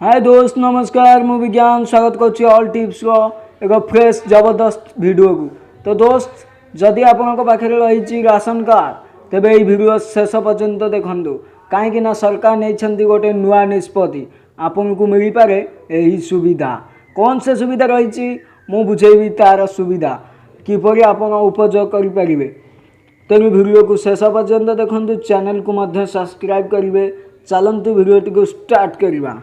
ହାଏ ଦୋସ୍ତ, ନମସ୍କାର। ମୁଁ ବିଜ୍ଞାନ ସ୍ୱାଗତ କରୁଛି ଅଲ୍ ଟିପ୍ସର ଏକ ଫ୍ରେଶ୍ ଜବରଦସ୍ତ ଭିଡ଼ିଓକୁ। ତ ଦୋସ୍ତ, ଯଦି ଆପଣଙ୍କ ପାଖରେ ରହିଛି ରାସନ କାର୍ଡ଼, ତେବେ ଏହି ଭିଡ଼ିଓ ଶେଷ ପର୍ଯ୍ୟନ୍ତ ଦେଖନ୍ତୁ, କାହିଁକି ନା ସରକାର ନେଇଛନ୍ତି ଗୋଟେ ନୂଆ ନିଷ୍ପତ୍ତି। ଆପଣଙ୍କୁ ମିଳିପାରେ ଏହି ସୁବିଧା। କ'ଣ ସେ ସୁବିଧା ରହିଛି, ମୁଁ ବୁଝେଇବି। ତା'ର ସୁବିଧା କିପରି ଆପଣ ଉପଯୋଗ କରିପାରିବେ। ତେଣୁ ଭିଡ଼ିଓକୁ ଶେଷ ପର୍ଯ୍ୟନ୍ତ ଦେଖନ୍ତୁ, ଚ୍ୟାନେଲକୁ ମଧ୍ୟ ସବସ୍କ୍ରାଇବ୍ କରିବେ। ଚାଲନ୍ତୁ, ଭିଡ଼ିଓଟିକୁ ଷ୍ଟାର୍ଟ କରିବା।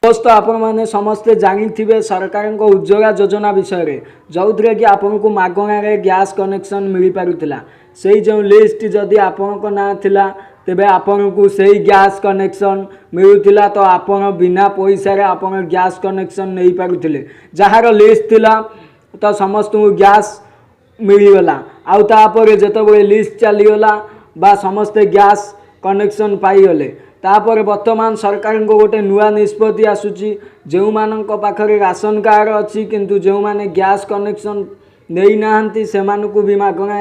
ଦୋସ୍ତ, ଆପଣମାନେ ସମସ୍ତେ ଜାଣିଥିବେ ସରକାରଙ୍କ ଉଜ୍ଜ୍ୱଳା ଯୋଜନା ବିଷୟରେ, ଯେଉଁଥିରେ କି ଆପଣଙ୍କୁ ମାଗଣାରେ ଗ୍ୟାସ୍ କନେକ୍ସନ୍ ମିଳିପାରୁଥିଲା। ସେଇ ଯେଉଁ ଲିଷ୍ଟ, ଯଦି ଆପଣଙ୍କ ନାଁ ଥିଲା, ତେବେ ଆପଣଙ୍କୁ ସେଇ ଗ୍ୟାସ୍ କନେକ୍ସନ୍ ମିଳୁଥିଲା। ତ ଆପଣ ବିନା ପଇସାରେ ଆପଣ ଗ୍ୟାସ୍ କନେକ୍ସନ୍ ନେଇପାରୁଥିଲେ। ଯାହାର ଲିଷ୍ଟ ଥିଲା, ତ ସମସ୍ତଙ୍କୁ ଗ୍ୟାସ୍ ମିଳିଗଲା। ଆଉ ତାପରେ ଯେତେବେଳେ ଲିଷ୍ଟ ଚାଲିଗଲା ବା ସମସ୍ତେ ଗ୍ୟାସ୍ କନେକ୍ସନ୍ ପାଇଗଲେ, ତାପରେ ବର୍ତ୍ତମାନ ସରକାରଙ୍କ ଗୋଟେ ନୂଆ ନିଷ୍ପତ୍ତି ଆସୁଛି। ଯେଉଁମାନଙ୍କ ପାଖରେ ରାସନ କାର୍ଡ଼ ଅଛି, କିନ୍ତୁ ଯେଉଁମାନେ ଗ୍ୟାସ୍ କନେକ୍ସନ୍ ନେଇନାହାନ୍ତି, ସେମାନଙ୍କୁ ବି ମାଗଣା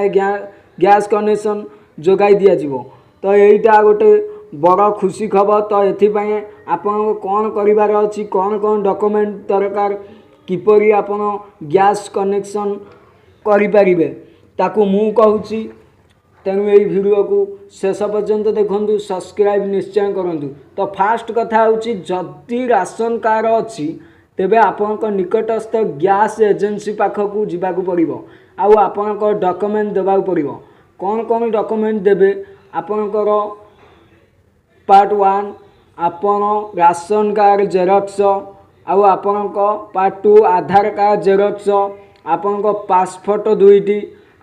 ଗ୍ୟାସ୍ କନେକ୍ସନ୍ ଯୋଗାଇ ଦିଆଯିବ। ତ ଏଇଟା ଗୋଟେ ବଡ଼ ଖୁସି ଖବର। ତ ଏଥିପାଇଁ ଆପଣଙ୍କୁ କ'ଣ କରିବାର ଅଛି, କ'ଣ କ'ଣ ଡକୁମେଣ୍ଟ ଦରକାର, କିପରି ଆପଣ ଗ୍ୟାସ୍ କନେକ୍ସନ୍ କରିପାରିବେ, ତାକୁ ମୁଁ କହୁଛି। ତେଣୁ ଏଇ ଭିଡ଼ିଓକୁ ଶେଷ ପର୍ଯ୍ୟନ୍ତ ଦେଖନ୍ତୁ, ସବସ୍କ୍ରାଇବ୍ ନିଶ୍ଚୟ କରନ୍ତୁ। ତ ଫାଷ୍ଟ କଥା ହେଉଛି, ଯଦି ରାସନ କାର୍ଡ଼ ଅଛି, ତେବେ ଆପଣଙ୍କ ନିକଟସ୍ଥ ଗ୍ୟାସ୍ ଏଜେନ୍ସି ପାଖକୁ ଯିବାକୁ ପଡ଼ିବ ଆଉ ଆପଣଙ୍କ ଡକୁମେଣ୍ଟ ଦେବାକୁ ପଡ଼ିବ। କ'ଣ କ'ଣ ଡକୁମେଣ୍ଟ ଦେବେ? ଆପଣଙ୍କର ପାର୍ଟ 1, ଆପଣ ରାସନ କାର୍ଡ଼ ଜେରକ୍ସ, ଆଉ ଆପଣଙ୍କ ପାର୍ଟ 2, ଆଧାର କାର୍ଡ଼ ଜେରକ୍ସ, ଆପଣଙ୍କ ପାସପୋର୍ଟ ଦୁଇଟି,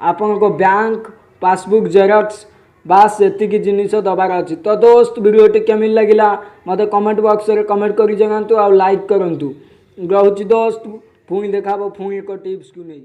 ଆପଣଙ୍କ ବ୍ୟାଙ୍କ ପାସବୁକ୍ ଜେରକ୍ସ। ବାସ୍, ଏତିକି ଜିନିଷ ଦେବାର ଅଛି। ତ ଦୋସ୍ତ, ଭିଡ଼ିଓଟି କେମିତି ଲାଗିଲା, ମୋତେ କମେଣ୍ଟ ବକ୍ସରେ କମେଣ୍ଟ କରି ଜଣାନ୍ତୁ ଆଉ ଲାଇକ୍ କରନ୍ତୁ। ରହୁଛି ଦୋସ୍ତ, ପୁଣି ଦେଖା ହେବ ପୁଣି ଏକ ଟିପ୍ସକୁ ନେଇ।